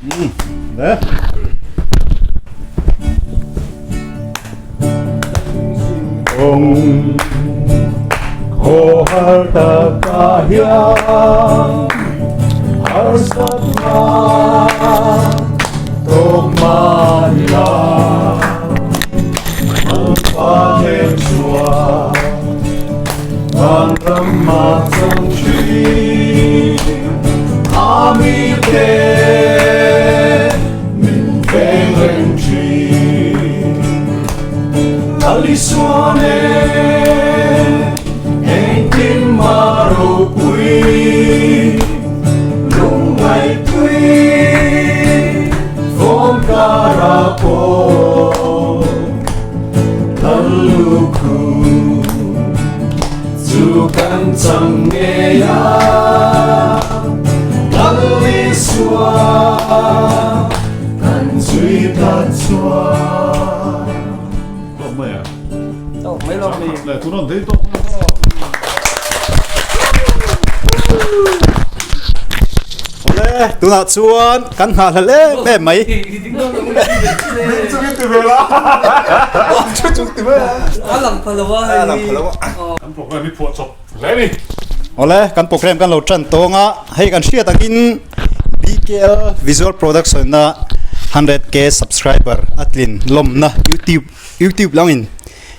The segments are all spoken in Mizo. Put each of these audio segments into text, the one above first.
Le. Ong khawhar takah hian harsatna tawk mah ila Malfate chuan vanram a chang thin a mite min veng reng thin Lal Isua nen engtin mah ropui lungngaih tui fawm kara pawh Lal lukhu chu kan chang ngei a Lal Isua kan zui tlat chuan. Tawk mai a. Tawk mai lo mi. Le tu ron dei tawk. Ole tunah chuan kan nghah hlel em em mai. Chungin ti ve la. Chu ti ve la. A lang pha lo a hei. A lang pha lo a. Kan program hi phuah chawp hle ni. Ole kan program kan lo tan tawng a hei kan hriat angin BKL Visual Production na 100k subscriber a tlin lawmna YouTube YouTube langin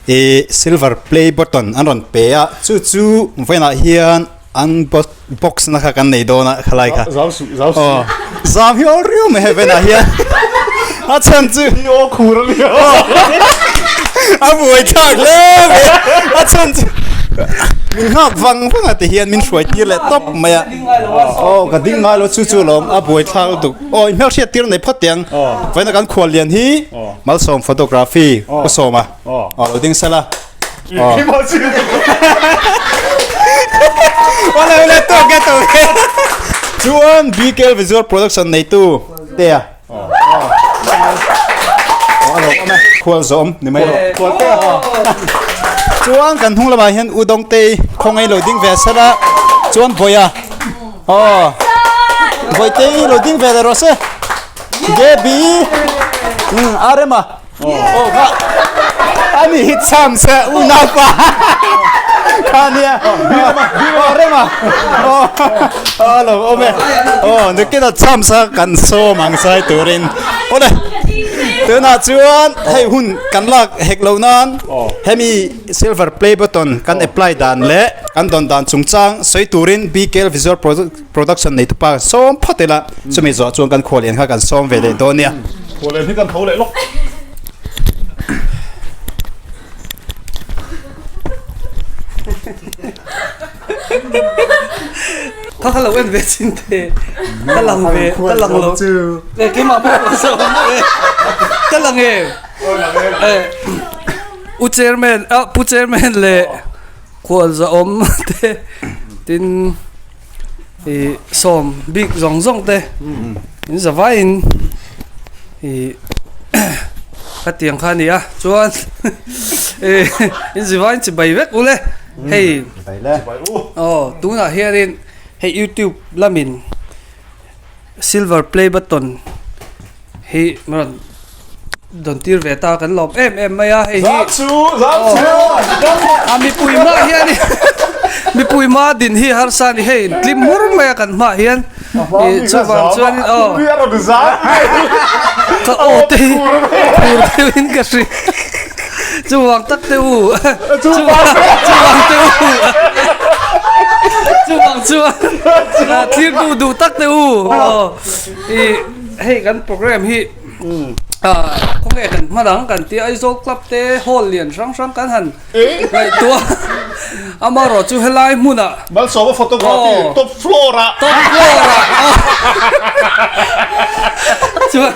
ih silver play button an rawn pe a chu chu vawiinah hian an box na kha kan nei dawn a khalai kha Zam suh zam suh aw zam hi awl riau mai hei vawiinah hian a chhan chu i aw khur a nia a buai thlak hle mai a chhan chu min nghak vang vang a ti hian min hruai tir leh tawp mai a aw ka ding ngai lo chu chu lawm a buai thlak lutuk aw i hmelhriat tir nei phawt teh ang vawiina kan khual lian hi Malsawm photography u sawm a aw lo ding sela aw Awle awle tawk e tawk e chuan BKL Visual Production neitu te a aw a lo awm e khual zawm ni mai rawh khual te a chuan kan hnung lamah hian u Dawngtei khawngaih lo ding ve sela chuan Bawia aw Bawitei lo ding ve leh rawh se. Gaby Arema oh kha ani hi cham se unau pa kha nia Arema oh alo ome oh nakina cham sa kan sawm ang sai turin ole tunah chuan hei hun kan lak hek lo nan hemi silver play button kan apply dan leh kan dawn dan chungchang sawi turin BKL visual Production nei tupa sawm phawt ila chumi zawh chuan kan khualian kha kan sawm ve leh dawn nia. Khualian hi kan tho leh lawk. Kha kha lo en ve chin te ka lang ve ka lang lo e keimah pawh ka sawm e ka lang e e u chairman a pu chairman leh Khual zahawm te tin ih sawm bik zawng zawng te in za vaiin ih ka tiang kha a ni a chuan ih in zi vaiin chibai vek ule hei aw tunah hianin hei youtube lamin silver play button hi rawn dawn tir ve ta kan lawm em em mai a hei hi a mipui hma hian mipui hma din hi harsa a ni hei tlim hmur mai a kan hmaah hian ih chuvang chuan aw ka aw te hi phur deuhin ka hria chuvang tak te u chuvang te u chuvang chuan thlir duh duh tak te u aw ih hei kan program hi khawnge kan hma dang kan tia Aizawl club te hall lian hrang hrang kan han ngaihtuah amaherawh chu helai hmunah Malsawma photography top floor ah top floor ah chuan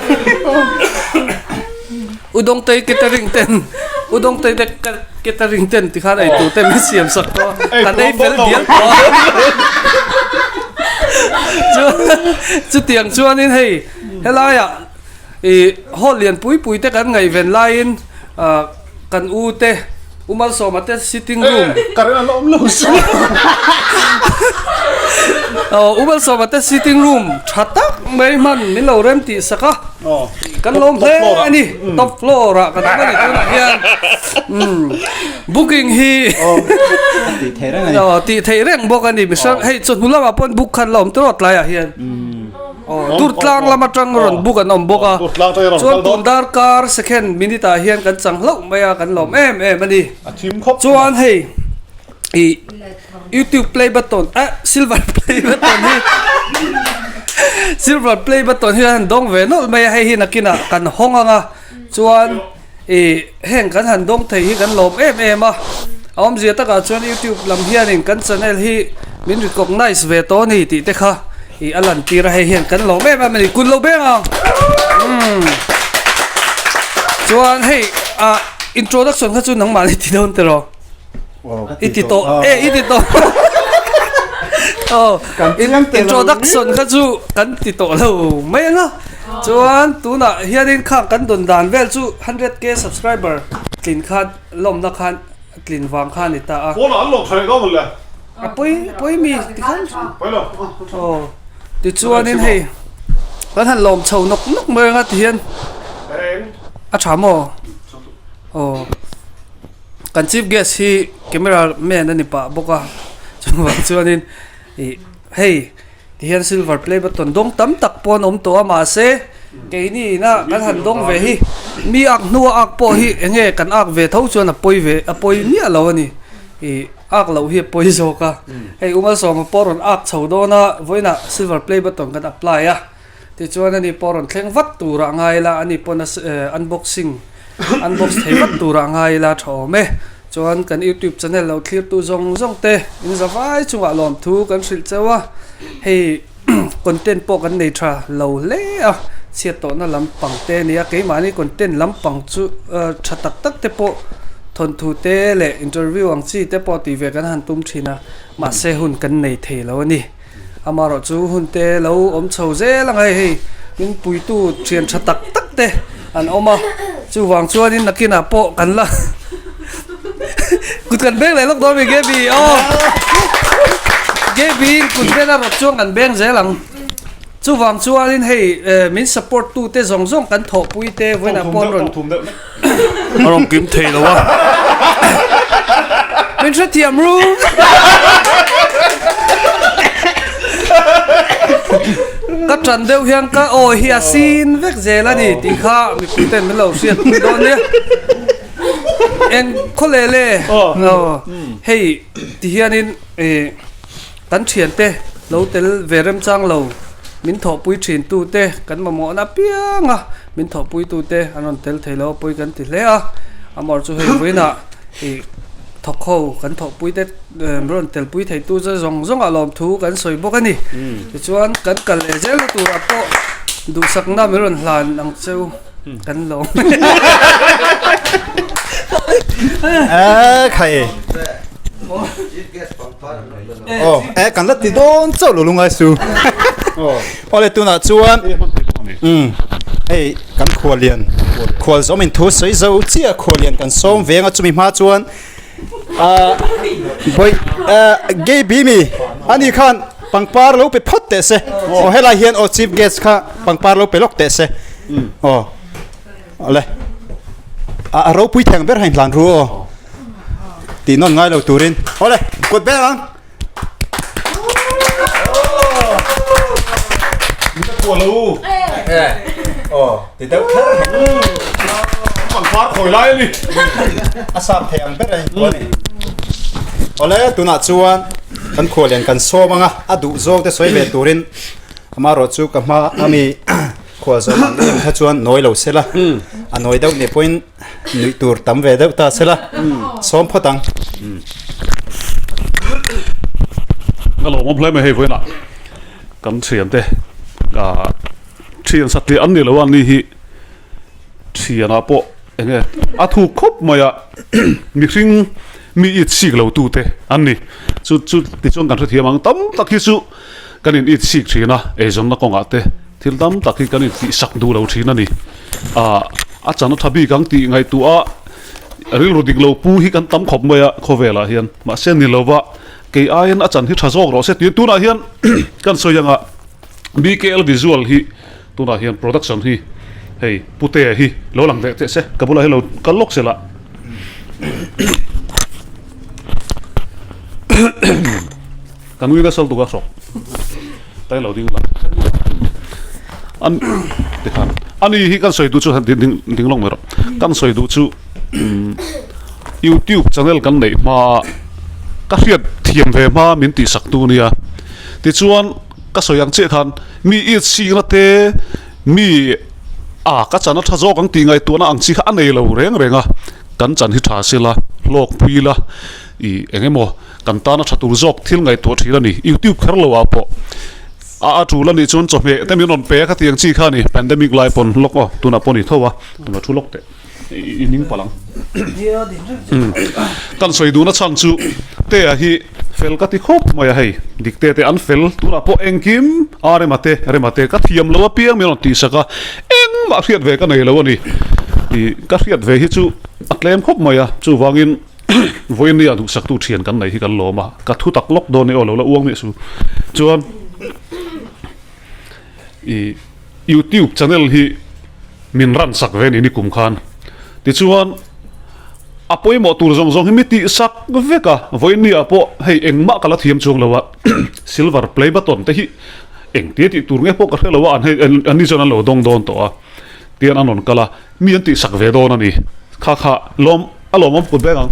Udawngtei catering ten Udawngtei te catering ten tikhan eitur te min siam sak tawh a kan ei fel dial tawh a chuan chutiang chuanin hei helaiah ih hall lian pui pui te kan ngaihven laiin ah kan u te U Malsawma te sitting room current an awm lo su. Aw U Malsawma te sitting room tha tak mai hman min lo rem tih sak a, kan lawm hle a ni, top floor ah kan awm a ni tunah hian booking hi tih theih reng a ni, aw tih theih reng bawk a ni, mihring hei chawhnu lamah pawh book khan la awm tawh tlaiah hian. Aw Durtlang lam atang rawn book an awm bawk a, chuan tun darkar second minute ah hian kan chang hlauh mai a, kan lawm em em a ni. Chuan hei ih youtube play button eh silver play button hi silver play button hi an dawng ve nawlh mai a, hei hi nakinah kan hawng ang a, chuan ih heng kan han dawng thei hi kan lawm em em a, a awmzia takah chuan youtube lam hianin kan channel hi min recognize ve tawh a ni tih te kha ih a lan tir a, hei hian kan lawm em em a ni, kun lo beng ang umm chuan hei ah introduction kha chu nangmah ni ti dawn tiraw. I ti tawh e i ti tawh oh introduction kha chu kan ti tawh lo mai anga chuan tunah hianin khang kan dawn dan vel chu 100k subscriber tlin khan lawmna khan tlin vang khan ni ta a phone an lawm tha leh dawn le a pui pui mi ti khan oh tichuanin hei kan han lawm chho nawk nawk mai anga ti hian a tha maw aw Kan chief guest hi camera man a ni pah bawk a chuvang chuanin ih hei tihian silver play button dawng tam tak pawh an awm tawh a mahse keini ina kan han dawng ve hi mi ak hnua ak pawh hi eng nge kan ak ve tho chuan a pawi ve a pawi miah lo a ni ih ak loh hi a pawi zawk a hei u Malsawma pawh rawn ak chho dawn a vawiinah silver play button kan apply a. Tichuan ani pawh rawn thleng vat turah ngai ila, ani pawn a unboxing unbox thei vat turah ngai ila tha awm e. Chuan kan youtube channel lo thlirtu zawng zawng te in za vai chungah lawmthu kan hrilh cheu a, hei content pawh kan nei tha lo hle a, chhiat tawhna lampang te a ni a, keimahni content lampang chu tha tak tak te pawh thawnthu te leh interview ang chi te pawh tih ve kan han tum thin a, mahse hun kan nei thei lo a ni. Amaherawh chu hun te lo awm chho zel ang hei hei min puitu thian tha tak tak te an awm a chuvang chuanin nakinah pawh kan la kut kan beng leh lawk dawn a ni Gaby aw Gaby in kut vel a rawt chuan kan beng zel ang chuvang chuanin hei min support tu te zawng zawng kan thawhpui te vawiinah pawh an rawn A rawn kim thei lo a. Min hrethiam ru. Ka ṭan deuh hian ka aw hi a sin vek zel a ni tih kha mipui ten min lo hriat pui dawn nia. Eng khaw leh le hei ti hianin ih kan ṭhiante lo tel ve remchang lo. Min thawhpui ṭhintute kan mamawhna apiang a, min thawhpuitute an rawn tel thei lo a pawi kan ti hle a. Amawr chu hei vawiinah ih thawk ho kan thawhpuite min rawn telpui theitu chu zawng zawngah lawmthu kan sawi bawk a ni. Tichuan kan kal leh zelna turah pawh duhsakna min rawn hlan ang cheu kan lawm. Aw e kan la ti dawn chauh lo lungai su awle tunah chuan um hei kan khualian khual zawm in thu sawi zo chiah khualian kan sawm veng a chumi hma chuan ah bawi ah gay bi mi ani khan pangpar lo pe phawt teh se aw helai hian aw chief guest kha pangpar lo pe lawk teh se aw Awle. A ropui theng ber hain hlan ru aw. Tih nawn ngai lo turin. Awle, kut ber ang. Aw, ti deuh kher. Pangpar khawi lai a ni. A sap thei ang ber a ni. Awle, tunah chuan kan khualian kan sawm anga a duh zawk te sawi ve turin amarawh chu ka hma ami Khual zawm ang em kha chuan nawi lo sela, a nawi deuh nih pawhin nuih tur tam ve deuh ta sela, sawm phawt ang. Ka lo awm hle mai hei vawiinah kan thiante ah thian satliah an ni lo a ni hi thianah pawh eng nge a thuk khawp mai a mihring mi it sik lo tute an ni chu chu tichuan kan hrethiam ang tam tak hi chu. Kan in it sik thin a, eizawnna kawngah te thil tam tak hi kan in tih sak duh lo thin a ni. Ah, a chan a tha bik ang tih ngaihtuah a rilru dik lo pu hi kan tam khawp mai a khawvelah hian. Mahse ni lova Kei aiin a chan hi tha zawk rawh se tiin tunah hian kan sawi anga BKL Visual hi tunah hian production hi hei Putea hi lo lang ve teh se ka bulah hi lo kal lawk se la. Ka nui nasa lutuk a hrawk ta lo ding la an tikhan ani hi kan sawi duh chu ding ding lawng mai rawh kan sawi duh chu youtube channel kan neih hma ka hriat thiam ve hma min tih sak tu ania tichuan ka sawi ang chiah khan mi it sihna te mi a ka chan a tha zawk ang tih ngaihtuahna ang chi kha a nei lo reng reng a kan chan hi tha sela hlawk pui ila ih eng emaw. Kan tana tha tur zawk thil ngaihtuah thin a ni. YouTube kher lo ah pawh a a tul a nih chuan chawhmeh te min rawn pe a khatiang chi kha a ni. Pandemic lai pawn lawk aw tunah pawh a ni tho a, tunah thu lawk teh i ning palh ang. Kan sawi duhna chhan chu Tea hi fel ka ti khawp mai a hei, Dikte te an fel tunah pawh engkim a rema te rema te ka thiam lo apiang min rawn tihsak a, engmah hriat ve ka nei lo a ni. Ih ka hriat ve hi chu a tlem khawp mai a, chuvangin. Vawinia duhsaktu thian kan nei hi kan lawm a, ka thu tak lawk dawn e aw lo la uang miah su. Chuan i YouTube channel hi min ran sak ve ni nikum khan. Tichuan a pawimawh tur zawng zawng hi mi tih sak vek a, vawinia pawh hei engmah ka la thiam chuang lo a, silver play button te hi engtia tih tur nge pawh ka hre lo a, an hei an ni chuan an lo dawng dawn tawh a, tian an rawn kal a. Mi an tihsak ve dawn a ni. Kha kha lawm a lawmawm kut vek ang.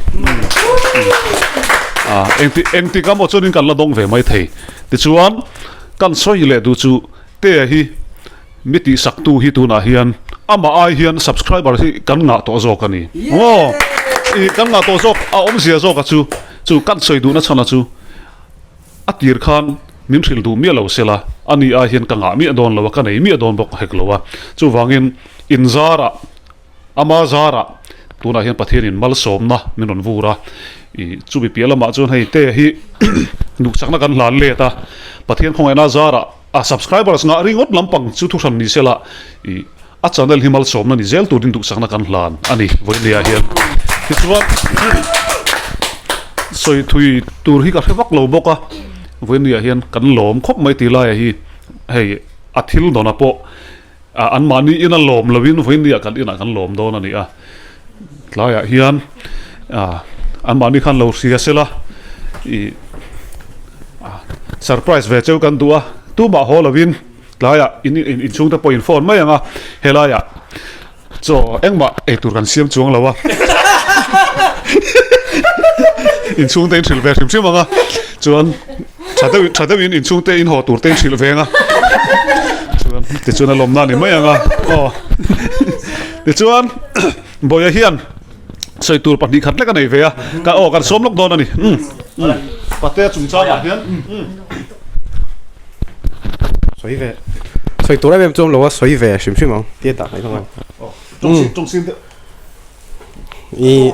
Ah, engti engtik amaw chuanin kan la dawng ve mai thei. Tichuan, kan sawi leh duh chu Tea hi mi tihsaktu hi tunah hian amah ai hian subscriber hi kan ngah tawh zawk a ni. Maw? I kan ngah tawh zawk a awmzia zawk a chu chu kan sawi duhna chhan a chu A tir khan min hrilh duh miah lo sela, a ni ai hian ka ngah miah dawn lo a, ka nei miah dawn bawk hek lo a. Chuvangin in zarah, ama zarah tunah hian Pathianin malsawmna min rawn vur a, ih chumi piah lamah chuan hei te hi duhsakna kan hlan let a, Pathian khawngaihna zarah a subscribers ngah ringawt lampang chu thuhran ni sela, ih. A channel hi malsawmna ni zel turin duhsakna kan hlan a ni vawinia hian. Tichuan sawi thui tur hi ka hre vak lo bawk a, vawinia hian kan lawm khawp mai tih laiah hi hei a thil dawna pawh anmahni ina lawm loin vawinia kan inah kan lawm dawn a ni a. Tlaiah hian anmahni khan lo hria sela ih surprise ve cheu kan duh a, tumah haw loin. Tlaiah in inchhung te pawh in phone mai ang a, helaiah chaw engmah ei tur kan siam chuang lo a, inchhung te in hrilh ve hrim hrim ang a, chuan tha deuh tha deuhin inchhung te in haw tur te in hrilh ve ang a, chuan tichuan a lawmna a ni mai ang a, aw tichuan Bawiha hian sawi tur pahnih khat lek a nei ve a, ka aw kan sawm lawk dawn a ni, umm Patea chungchangah hian umm. Sawi ve. Sawi tur em em chuan lo a sawi ve hrim hrim ang tia dah mai thung ang. Tawng sim deuh. I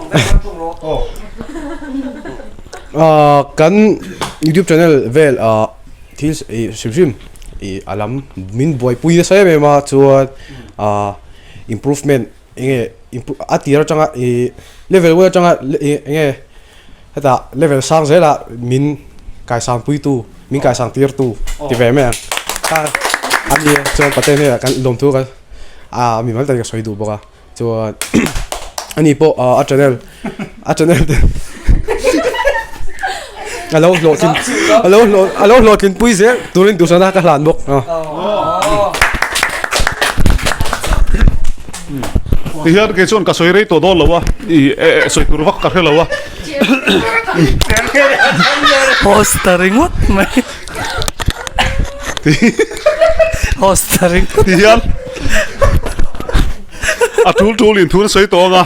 Ah kan YouTube channel vel ah thil i hrim hrim i a lam min buaipui nasa em em a chuan ah improvement enge a tir atanga i level one atanga enge Hetah level sang zelah min kaisang puitu, min kaisang tirtu ti ve mai ang. Kha a ni a, chuan Paten hnenah kan lawmthu kan ah mimal takin ka sawi duh bawk a. Chuan ani pawh a channel a channel te a lo hlawhtlin a lo hlawh a lo hlawhtlin pui zel turin duhsakna ka hlan bawk. Tihian kei chuan ka sawi rei tawh dawn lo a, i e sawi tur vak ka hre lo a. Host ta ringawt mai. Host ta ringawt. Tihian a tul tul in thu na sawi tawh ang a.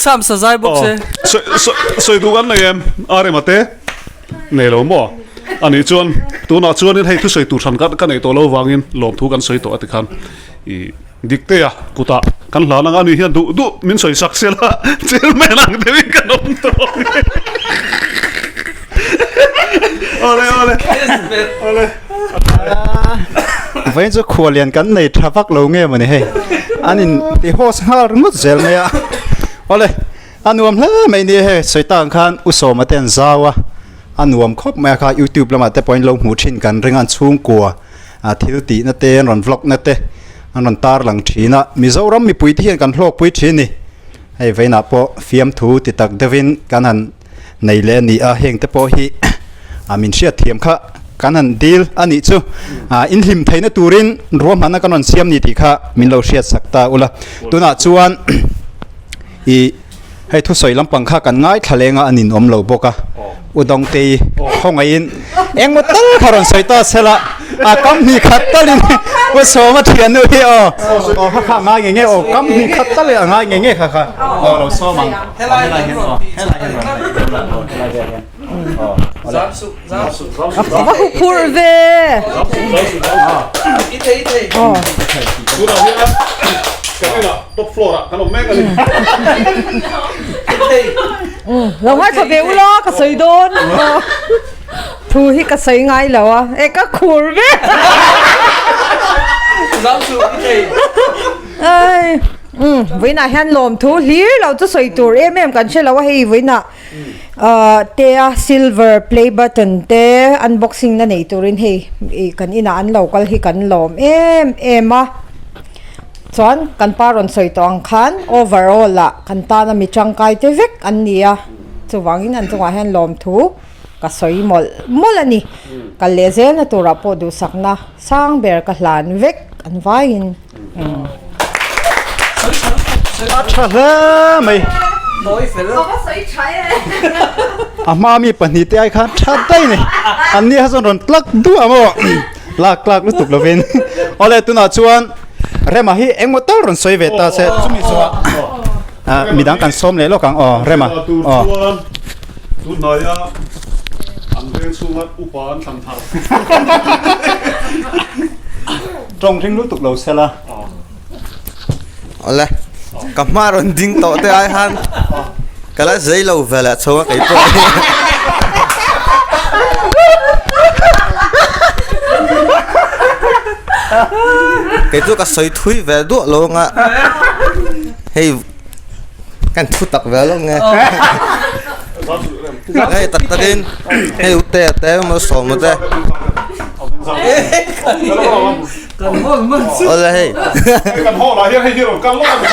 Sam sa zai bawk se. Sawi duh kan nei em? A rem ate. Nei lo maw? Anih chuan tunah chuanin hei thusawi tur hran ka neih tawh lo vangin lawmthu kan sawi tawh a tikhan i Diktea kutah kan hlan anga ani hian duh duh min sawi sak sela chairman ang deuhin kan awm tawh ang e. Awle awle awle. Vawiin chu khualian kan nei tha vak lo nge mawni hei an in ti host nghal ringawt zel mai a awle a nuam hle mai ni hei sawi tak ang khan u Sawma te an zau a. a nuam khawp mai a kha youtube lamah te pawhin lo hmuh thin kan ring a an chhungkua a thil tihna te an rawn vlog na te an rawn tar lang thin a Mizoram mipui te hian kan hlawkpui thin a ni hei vawiinah pawh fiamthu ti tak deuhin kan han nei leh a ni a heng te pawh hi ah min hriat thiam kha kan han dil a nih chu ah in hlim theihna turin ruahmanna kan rawn siam ni tih kha min lo hriat sak ta ula tunah chuan ih hei thusawi lampang kha kan ngaithla leng a an inawm lo bawk a u Dawngtei khawngaihin engmaw tal kha rawn sawi ta sela a kam hnih khat talin u Sawma thiannu hi aw aw kha kha a ngai nge nge aw kam hnih khat tal a ngai nge nge kha kha aw lo sawm ang. Helai hian aw helai hian rawn neih tum la aw helai vel hian aw awle A va huphurh ve. I thei i thei. Aw. Tunah hian kan inah top floor ah kan awm mek a ni. I thei. Lo ngaithla ve ula ka sawi dawn. Thu hi ka sawi ngai lo a e ka khur ve. Zam suh i thei. Ai. Umm vawiinah hian lawmthu hlir lo chu sawi tur em em kan hre lo a hei vawiinah ahh te a silver play button te unboxing na nei turin hei ih kan inah an lo kal hi kan lawm em em a chuan kan pa rawn sawi tawh ang khan overall ah kan tana mi tangkai te vek an ni a chuvangin an chungah hian lawmthu ka sawi mawlh mawlh a ni kal leh zelna turah pawh duhsakna sang ber ka hlan vek an vaiin. A tha hle mai. A hma mi pahnih te ai khan tha daih a ni. An ni kha chuan rawn tlak duah maw lak tlak lutuk lovin. Awle tunah chuan Rema hi engmaw tal rawn sawi ve ta se chumi zawhah midang kan sawm leh lawk ang aw Rema aw. Tunhnaia an veng chhunga upa an thlan thar. Tawng ring lutuk lo sela. Awle, ka hma rawn ding tawh te ai han ka la zei lo ve leh chho a kei pawh hi. Kei chu ka sawi thui ve duah lo anga hei kan thu tak ve lo nge. Hei tak takin hei u te te maw sawm te. Awle hei. Kan haw lah hian hei hi rawn kal lawk a ni.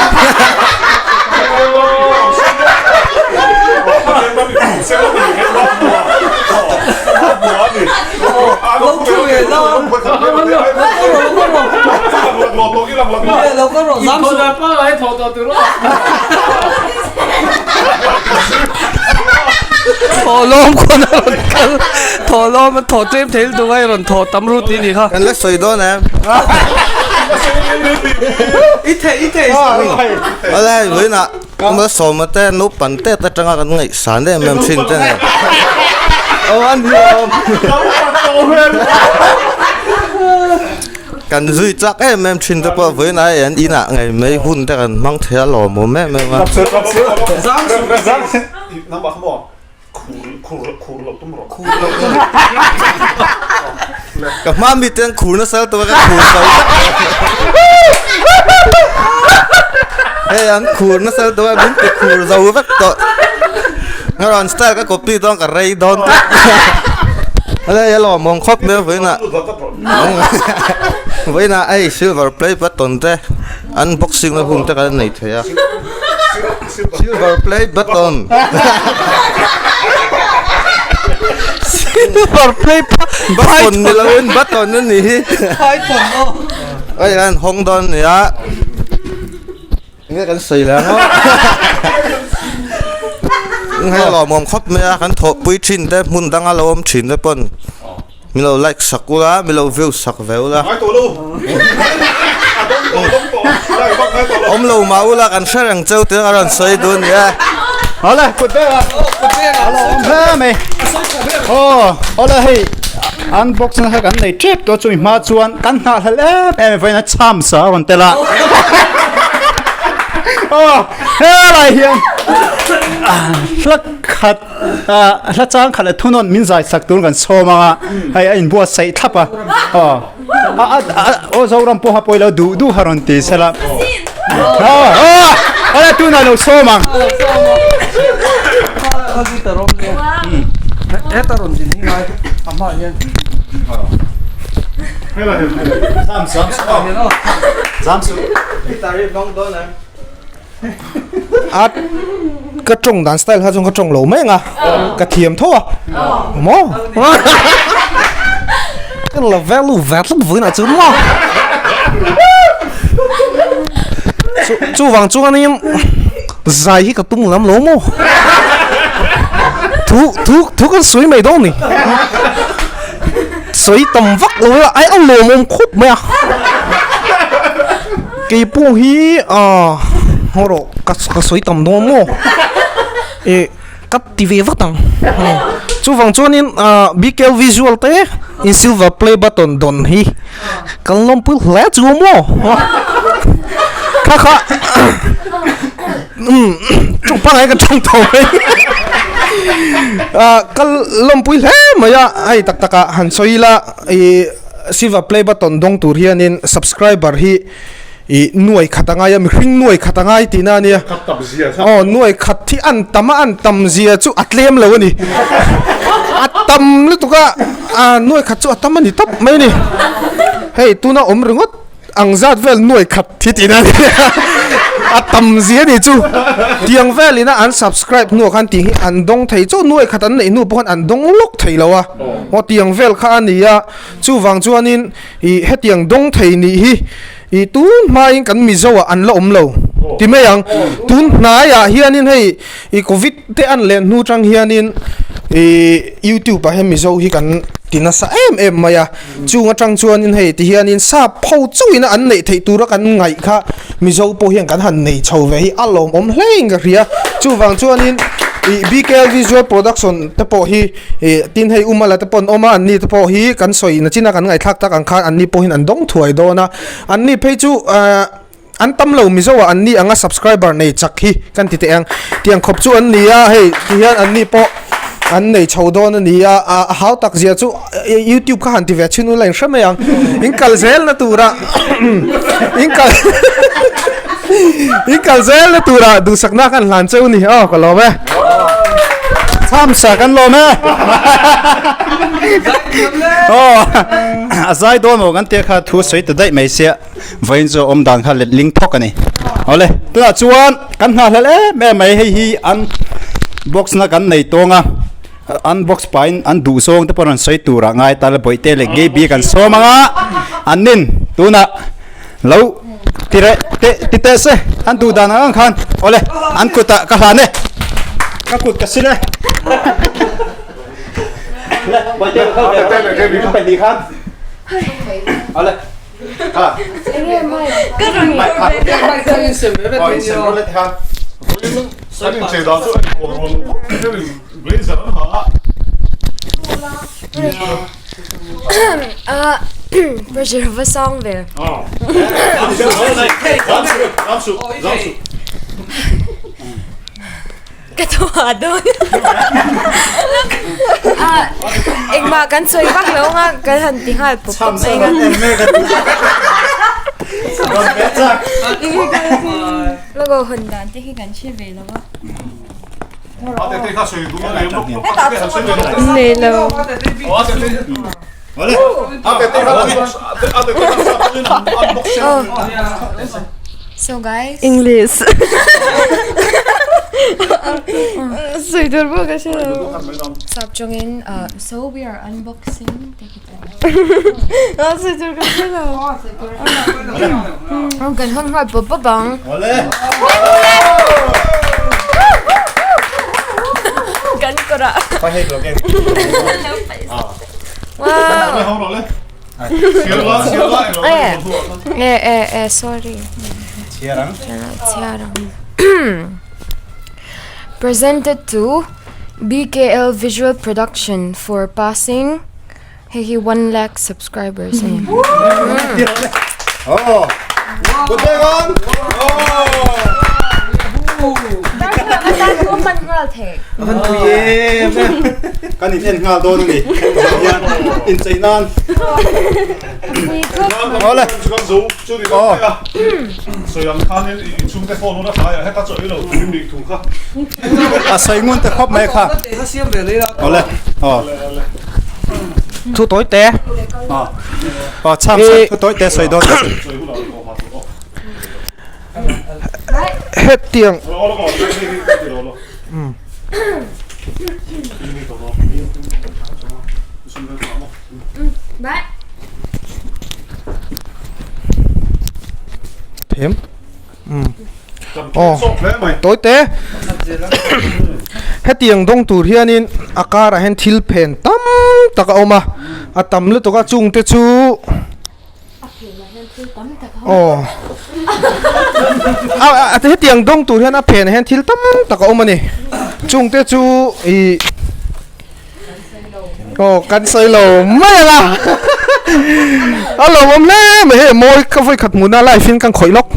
Thaw lawm khawn a rawn kal thaw lawm a thaw tlem thei lutuk a i rawn thaw tam rut tih a nih kha. Kan la sawi dawn em? I theih i theih Awle hei vawiinah Malsawma te naupang tet atanga kan ngaihsan em em thin te nen. Aw a ni awm. Kan zui chak em em thin te pawh vawiin ai an inah ngei mai hun te kan hmang thei a lawmawm em em a. Ka hma mi te an khur nasa lutuk a ka khur zo vek. Hei an khur nasa lutuk a min ti khur zo vek tawh. Nga rawn style ka copy dawn ka rei dawn tlat. Hei a lawmawm khawp mai a vawiinah. Vawiinah hei silver play button te unboxing na hun te kan nei thei a. Silver play button. Silver play button ni loin button a ni hi. Python aw. Hei an hawng dawn a nia. Enge kan sawi leh ang aw. Hei lawmawm khawp mai a kan thawhpui thin te hmun danga lo awm thin te pawn min lo like sak ula min lo view sak ve ula. Awm lo mah ula kan hre reng cheu tih a rawn sawi dun nia. Awle kut beng a. A lawmawm hle mai. Aw awle hei unbox na kha kan nei tep tawh chumi hma chuan kan nghahhlelh em em vawiin a cham sa a rawn tel a aw helai hian hla khat hla chang khat leh thunawn min zai sak tur kan sawm ang a hei a inbuatsaih thlap a aw aw Zoram pawha pawh ilo duh duh a rawn ti sela aw aw tunah lo sawm ang. Heta rawn din hi ngai a hmaah hian. Zam zam su aw. Zam su. A ka tawng dan style kha chuan ka tawng lo mai ang a ka thiam tho a maw ka la value ve tlat vawiinah chuan maw chu chuvang chuanin zai hi ka tum lam lo maw thu thu thu kan sawi mai dawn ni sawi tam vak lo ila ai a lawmawm khawp mai a. Kei pawh hi ah haw rawh ka ka sawi tam dawn maw eh ka ti ve vat ang chuvang chuanin ah BKL visual te in silver play button dawn hi kan lawmpui hle chu maw kha kha umm tawng pangai ka tawng tawh mai ah ka lawmpui hle mai a hei tak tak ah han sawi ila ih. Silver play button dawng tur hianin subscriber hi ih nuai khat a ngai a mihring nuai khat a ngai tihna a nia aw nuai khat hi an tam a an tam zia chu a tlem lo a ni a tam lutuk a a nuai khat chu a tam a ni tawp mai a ni hei tuna awm ringawt ang zat vel nuai khat hi tihna a ni a tam zia a ni chu tiang velin a an subscribe hnuah khan tih hi an dawng thei chu nuai khat an neih hnu pawh khan an dawng lawk thei lo a aw tiang vel kha a ni a. Chuvang chuanin ih hetiang dawng thei nih hi ih tun hmain kan Mizo ah an la awm lo ti mai ang. Tun hnaiah hianin hei ih covid te an len hnu tang hianin ih youtube ah hian Mizo hi kan ti nasa em em mai a. Chung atang chuanin hei ti hianin sap ho chauhin an neih theih tura kan ngaih kha Mizo pawh hian kan han nei chho ve hi a lawmawm hlein ka hria. Chuvang chuanin ih BKL Visual Production te pawh hi Ih tin hei Umala te pawh an awm a, anni te pawh hi kan sawi na chin a kan ngaihthlak tak ang khan anni pawhin an dawng thuai dawn a, anni phei chu eh an tam lo Mizo ah anni anga subscriber nei chak hi kan ti teh ang tiang khawp chu an ni a hei ti hian anni pawh an nei chho dawn a ni a, a hau tak zia chu youtube kha han ti ve chhin ula in hre mai ang in kal zel na tura in kal in kal zel na tura duhsakna khan hlan cheu ni aw ka lawm e. Chhamsa kan lawm e. Aw a zai dawn maw kan tia kha thu sawi ta daih mai sia vawiin chu awm dan kha let ling thawk a ni. Awle tunah chuan kan nghahhlelh em em mai hei hi an box na kan nei tawng a an box pahin an duh zawng te pawh rawn sawi turah ngai ta la bawihte leh Gaby kan sawm ang a an nin tunah Lo ti reh teh ti teh se an duh dan ang ang khan awle an kut ah ka hlan e ka kut ka sil e le bawihte ka kal ve ang ka pahnih khan awle ha mai kha aw insem rawh le ti khan an inchei dan chu a inkawl rual blazer an ha a. Pressure va sang ve. Ka thaw a dawn. Engmah kan sawi vak lo anga kan han ti nghal pawp pawp mai nga. Logo hawn dan te hi kan hre ve lo a. Nei lo. So guys. English. Sawi tur pawh ka hre lo. Sap chungin so we are unboxing take it away. Sawi tur ka hre lo. Kan hawn nghal pawp pawp ang. Kan kawr ah. Wow. Eh eh eh sorry. Chhiar ang. Presented to BKL Visual Production for passing Hei hi one lakh subscribers a ni. hman nghal thei. A van pui em em. Kan in en nghal dawn a ni. Hian inchei nan. Awle. A sawi ngun te khawp mai kha. Awle. Aw. Thu tawi te. Aw chham chham thu tawi te sawi dawn. Hetiang Them Aw tawi te Hetiang dawng tur hianin a karah hian thil phen tam tak a awm a a tam lutuk a chungte chu Aw a hetiang dawng tur hian a phenah hian thil tam tak a awm a ni chungte chu ih aw kan sawi lo mai ang a a lo awm hle mai hei mawi ka vawi khat hmuhna live in kan khawih lawk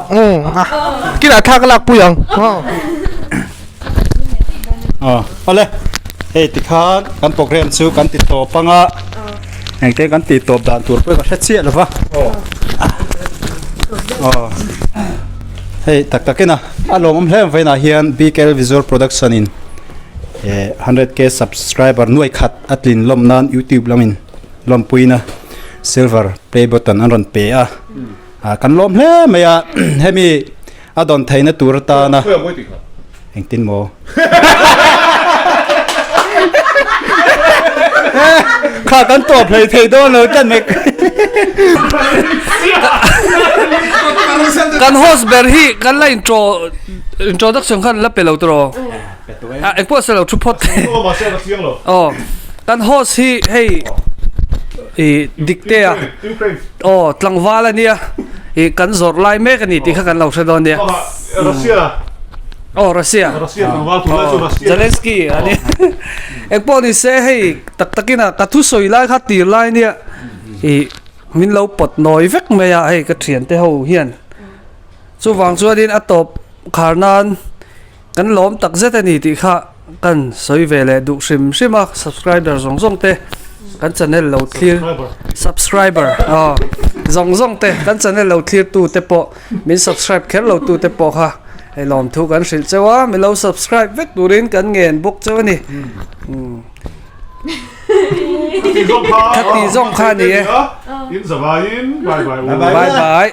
umm a kinah thla ka lak pui ang aw. Aw awle hei tikhan kan program chu kan ti tawp anga engte kan ti tawp dan tur pawh ka hre chiah lova aw hei tak takin a a lawmawm hle vawiinah hian BKL Visual Production in eh 100k subscriber nuai khat a tlin lawm nan youtube lamin lawmpuina silver play button an rawn pe a ah kan lawm hle mai a hemi A dawn theihna tur atana engtin maw? Kha kan tawp hlei thei dawn lo tlat mai. Kan host ber hi kan la intro introduction khan la pe lo tawh. A engpawh se lo thu phawt. Aw kan host hi hei i diktea aw tlangval ania i kan zawrh lai mek ani tih kha kan lo hre dawn nia. Russia aw Russia Russia tlangval tur lai chu Russia Zelensky ani engpawh ni se hei tak takin a ka thusawi lai kha tir lai nia i min lo pawt nawi vek mai a hei ka thiante ho hian chuvang chuanin a tawp khar nan Kan lawm tak zet a ni tih kha kan sawi ve leh duh hrim hrim a, subscriber zawng zawng te kan channel lo thlir subscriber aw zawng zawng te kan channel lo thlir tu te pawh min subscribe kher lo tu te pawh kha hei lawm thu kan hrilh cheu a min lo subscribe vek turin kan ngen bawk cheu a ni Khati zawng kha ni e in zavaiin bye bye bye bye.